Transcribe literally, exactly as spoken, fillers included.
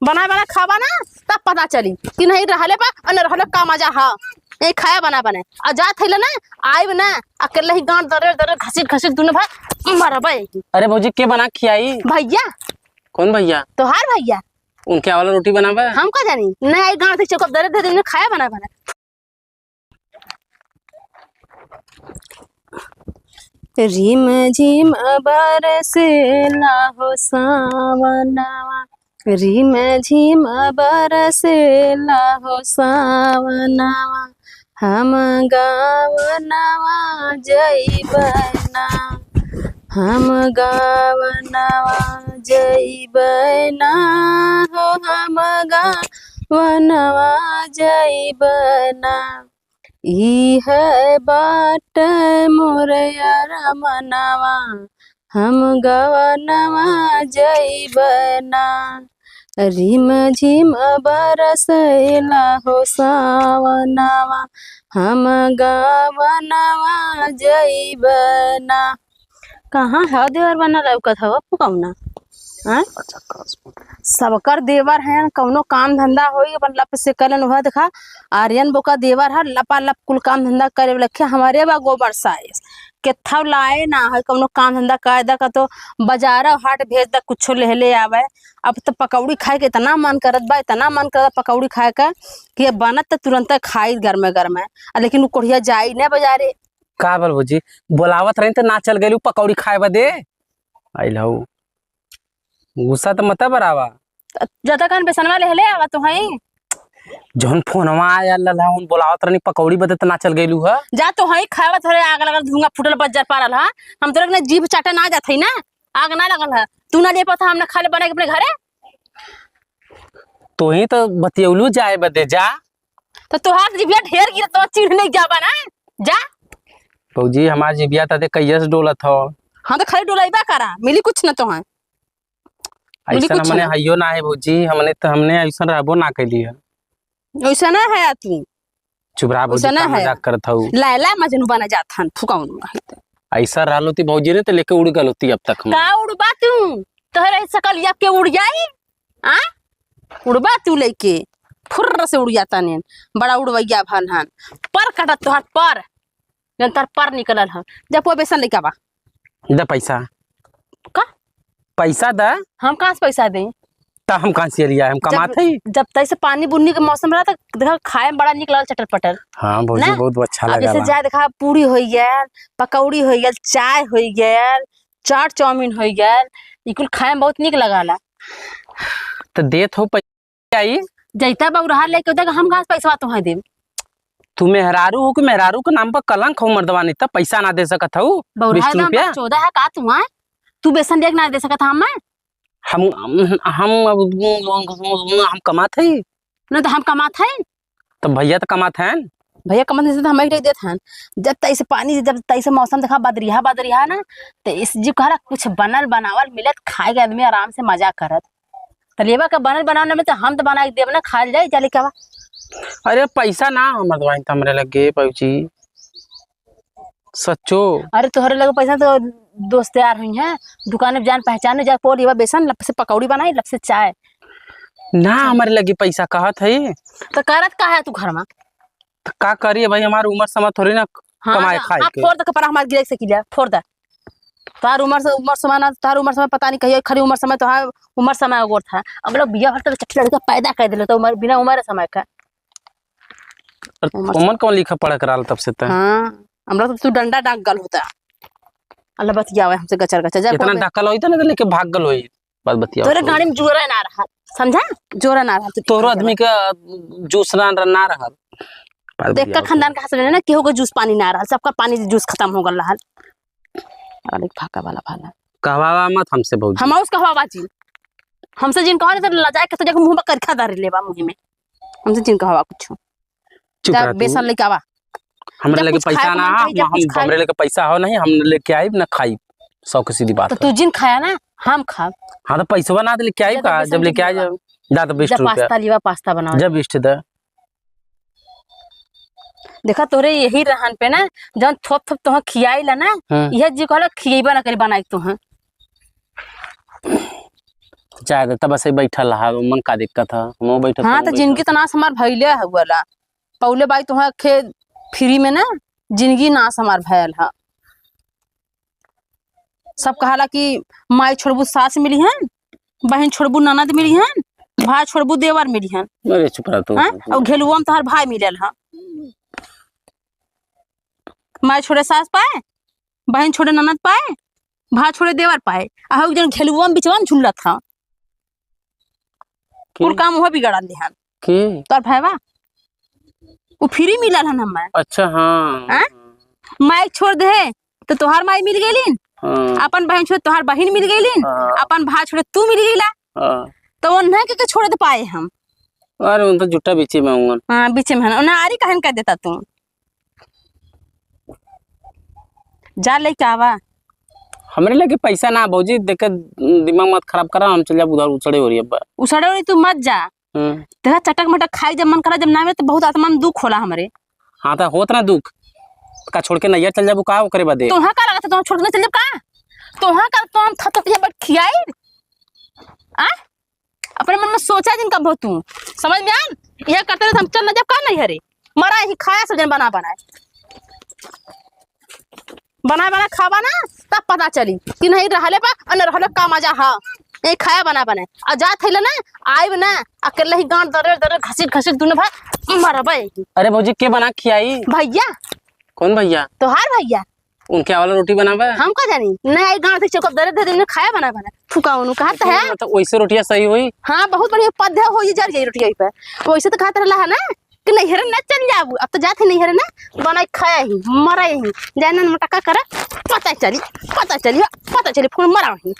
बनाए, बनाए खाबा ना, तब पता चली कि नहीं रहले बा और न रहले का मजा ह। यही खाया बनाए, बनाए। आ जात हइले ना, आइब ना, अकेले ही गांड दरे, दरे, घसीट, घसीट दुनो भाई मरबे। अरे भौजी, के बना खियाई? भैया। कौन भैया? तोहार भैया। उनके वाला रोटी बनावे? हम का जानी, नहीं आई गांड से चौकप दरे, दरे, दरे खाया बनाए, बनाए। रिम झिम बरसेला हो सावनवा, रिम झिम बरसेला हो सावनवा, हम गावनवा जइबे ना, हम गावनवा जइबे ना हो, हम गावनवा जइबे ना। इहे बाटे मोर अरमनवा, हम गवनवा जइबे ना। रिम झिम बरसेला हो सावनवा, हम गवनवा जइबे ना। कहाँ है देवर बना लौकत हवा फुकौना? हाँ? अच्छा, का सुन? सबकर देवर है, कौनो काम धंधा होई, अपन लप से कलन हुआ देखा, आर्यन बोका देवर है, लपा लप कुल काम धंधा करे लखे, हमारे बा गोबर साइस। केथव लाए ना है, कौनो काम धंधा कर दा, का तो बाजारा हाट भेज दा, कुछो ले ले आवे। अब तो पकौड़ी खाए के इतना मन करत बा, इतना मन करत पकौड़ी खाए का, कि ये बनत तो तुरंत खाई गरमे गरमे। आ लेकिन उ कोढ़िया जाई ना बाजारे। का बोल भौजी, बोलावत रही तो ना चल गइलू पकौड़ी खाए बदे? आइल हऊ। गुस्सा तो मत बरावा। त-, ज्यादा कान बेसनवा ले ले आवा तू हई। जौन फोनवा आया लल्हा, उन बोलावत रहनी पकौड़ी बदे त ना चल गइलू ह। जा तू हई, खावा थोड़े आग लगल, धुआं फूटल, बज्जर पारल ह। हम तोरे के ना जीभ चाटे ना जात हई ना, आग ना लगल ह। तू ना ले पाता, हम ना खा ले बना के अपने घरे। तू ही तो बतियौलू जाए बदे, जा। तो तोहार जिभिया ढेर गिरत, तो चिढ़ नहीं जाबा ना, जा। भौजी, हमार जिभिया त दे कहिया से डोलत हो। हाँ, तो खाली डोलाइबा करा, मिली कुछ न तो है। मिली ऐसन कुछ हमने ना। हइयो ना है भौजी, हमने तो, हमने ऐसन रहबो ना कैली है। वैसा ना है तू। चुप रहा भौजी, वैसा ना का है। मजाक करत हऊ। लैला मजनू बना जात हन, फुकाउन रही तो। ऐसा रहल होती भौजी ने तो लेके उड़ गल होती अब तक हम। का उड़बा तू? तोहरे सकलिया के उड़ जाई? आ? उड़बा तू लेके? फुर्र से उड़ जाता ने। बड़ा उड़वैया भन हन। पर कटत तोहार पर। जन तार पर निकलल ह। जा पोआ बेसन लेके आवा। दे पैसा। का? पैसा द। हम कहाँ से पैसा दें? त हम कहाँ से लिया? हम जब, कमात हई। जब तैसे पानी बुन्नी के मौसम रहा त देखा खाए में बड़ा निक लागल चटर पटर। हाँ भौजी, ना? बहुत अच्छा अब जैसे लागला। जाए देखा पूरी होइ गयल, पकौड़ी होइ गयल, चाय होइ गयल, चाट चाउमीन होइ गयल, ई कुल खाए में बहुत निक लगाला। त देत हो पै-, आई। जैता बौरहा लेके उधर हम कहाँ से पैसवा तोहे देब? तू मेहरारू हो कि मेहरारू के नाम पर कलंक हो मर्दवा, नहीं त पैसा ना दे सकत हऊ। बौरहा बीस एकदम रुपया। चौदह है का तू, हैं? तू बेसन लेके ना दे सकत हम, मैं? हम, हम, हम, हम कमात हई। ना तो हम कमात हई। तो भैया तो कमात हैं। भैया कमात नहीं तो हम एक देत हैं। जब तैसे पानी, जब तैसे मौसम देखा बदरिया, बदरिया ना, तो इस जो कह रहा कुछ बनल बनावल मिलत, खाए के आदमी आराम से मजा करत। त लेवा के बनल बनावल ना मिलत, हम तो बना के देब ना, खाल जाए, जा लेके आवा। अरे पैसा ना हमर दवाई त हमरे लगे पहुंची। सच्चो। अरे तोहरे लगे पैसा तो दोस्त यार हुई हैं, दुकान में जान पहचान में जा, पोल लेवा बेसन, लप से पकौड़ी बनाई, लप से चाय। ना, हमरे लगे पैसा कहत है। तो करत का है तू घर में? तो का करिए भाई, हमार उम्र समय थोड़ी ना हाँ, कमाए हाँ, खाए हाँ, के। फोड़ दे कपड़ा हमार गिरे से किला, फोड़ दे। तोहार उम्र से, उम्र समय ना, तोहार उम्र समय पता नहीं कहियो, खाली उम्र समय तोहार उम्र समय ओगोर था। अब लोग बिया भर तो चट्टी लड़का पैदा कर देले, तो उम्र, बिना उम्र समय का। और उम्र ओमन कौन लिखा पढ़ा कराल तब से त? हाँ, हमरा तो तू डंडा डाक गल होता। अल्लाह बतियावे हमसे गचर गचर, जा इतना कोई में डाकल होई त ना तो लेके भाग गल होई। बात बतियाओ तोरे तो। गाड़ी में जोरा ना रहा, समझा? जोरा ना रहा, तू तोरो ठीक आदमी का जोश ना, ना रहा। बात देखा बतियाओ तो। खानदान का हंस ना, केहू का जूस पानी ना रहा, सबका पानी जूस खत्म हो गल रहा। अरे भागा वाला भाला। कहवावा मत हमसे भौजी। हम उस कहवावा जी। हमसे जिन कहले तो लजाए के तो जाके मुंह में करखा दार लेबा मुंह में। हमसे जिन कहवा कुछ। चुप जा रह तू। बेसन लेके आवा। हमरा जा लगे कुछ खाए पैसा के ना, मन करी, जा हम, कुछ खाए। हमरे लगे पैसा हो नहीं, हम लेके आइब ना खाइब। सौ के सीधी बात तो है। तू जिन खाया ना, हम खाब। हाँ तो पैसवा ना तो लेके आइब जा तो का, बेसन जब लेके आ लेके जाओ। जा तो बीस जा रुपया। पास्ता लेवा, पास्ता बनावा। जब बीस दे। देखा तोरे यही रहन पे ना, जौन थोप थोप तोह खियाई ला ना, हम्म। यह जी कहला खियेबा ना करी बनाई तोह। जाए दे, तब ऐसे ही बैठल रहा, मन का दिक्कत है, हम बैठल हाँ, तो जिंदगी तो नाश हमार भइले है वाला। पौले बाई तुहा खे फ्री में ना, जिंदगी नाश हमार भयल है। सब कहाला कि माई छोड़बू सास मिली हन, बहिन छोड़बू ननद मिली हन, भाई छोड़बू देवर मिली हन। अरे चुप रह तू। हाँ? और घेलुआ में तोहार भाई मिलल ह। माई छोड़े सास पाए, बहिन छोड़े ननद पाए, भाई छोड़े देवर पाए, आ हऊ जन घेलुआ में बिचवा में झुल्लत ह। के? कुल काम उहो बिगड़ल हन। के? तोर भैवा। उ फ्री मिलल हन हमें। अच्छा, हाँ। हाँ? माई छोड़ दे, तो तोहार माई मिल गईलिन। हाँ। अपन बहिन छोड़, तोहार बहिन मिल गईलिन। हाँ। अपन भाई छोड़, तू मिल गईला। हाँ। तो उन्हें के, के छोड़ दे पाए हम। अरे, उन तो जुट्टा बीचे में होंगन। हाँ, बीचे में है ना। उन्हें आरी कहन कह देता तू। जा लेके आवा। हमरे लगे पैसा ना, भौजी, देखे दिमाग मत खराब करा, हम चल जाब उधर उसड़े हो रही अब। उसड़े हो रही, तू मत जा। हम्म। देखा, चटक मटक खाई जब मन करा, जब ना मिले तो बहुत आत्मा में दुख होला हमरे। हाँ, तो होत ना दुख, का छोड़ के नैहर चल जाबू का ओकरे बदे? तोहा का लगत है, तोहा छोड़ के चल जाब का? तोहा का, तो हम थत ये बट खियाई? आ? अपने मन में सोचा जिन कबो तू, समझ में आन? यह करते रहे तो हम चल ना जाब का नैहरे? मरा ही खाया सब जन बना बनाए। बना बना खाबा ना, तब पता चली कि नहीं रहले बा, अन रहले का मजा हा। यही खाया बना बना। आ जात है ना, आइब ना, अकेले ही गांड दरे दरे घसीट घसीट दुनो भाई मरबे। अरे भौजी, के बना खियाई? भैया। कौन भैया? तोहार भैया। उनके वाला रोटी बनावे? हम का जानी, नहीं आई गांड से चौकप दरे दरे इन्हें खाया बना बना। फुका उन्हों कहत है। तो वैसे रोटियां सही हुई? हाँ, बहुत बढ़िया पद्य हो, ये जर जाई रोटियां पे। वैसे तो कहत रहला है ना, कि नैहरे न चल जाबू। अब तो जात है नैहरे ना, बनाई खाया ही, मरा ही, जाए ना मटका करे, पता चली, पता चली, पता चली, फोन मरा ही।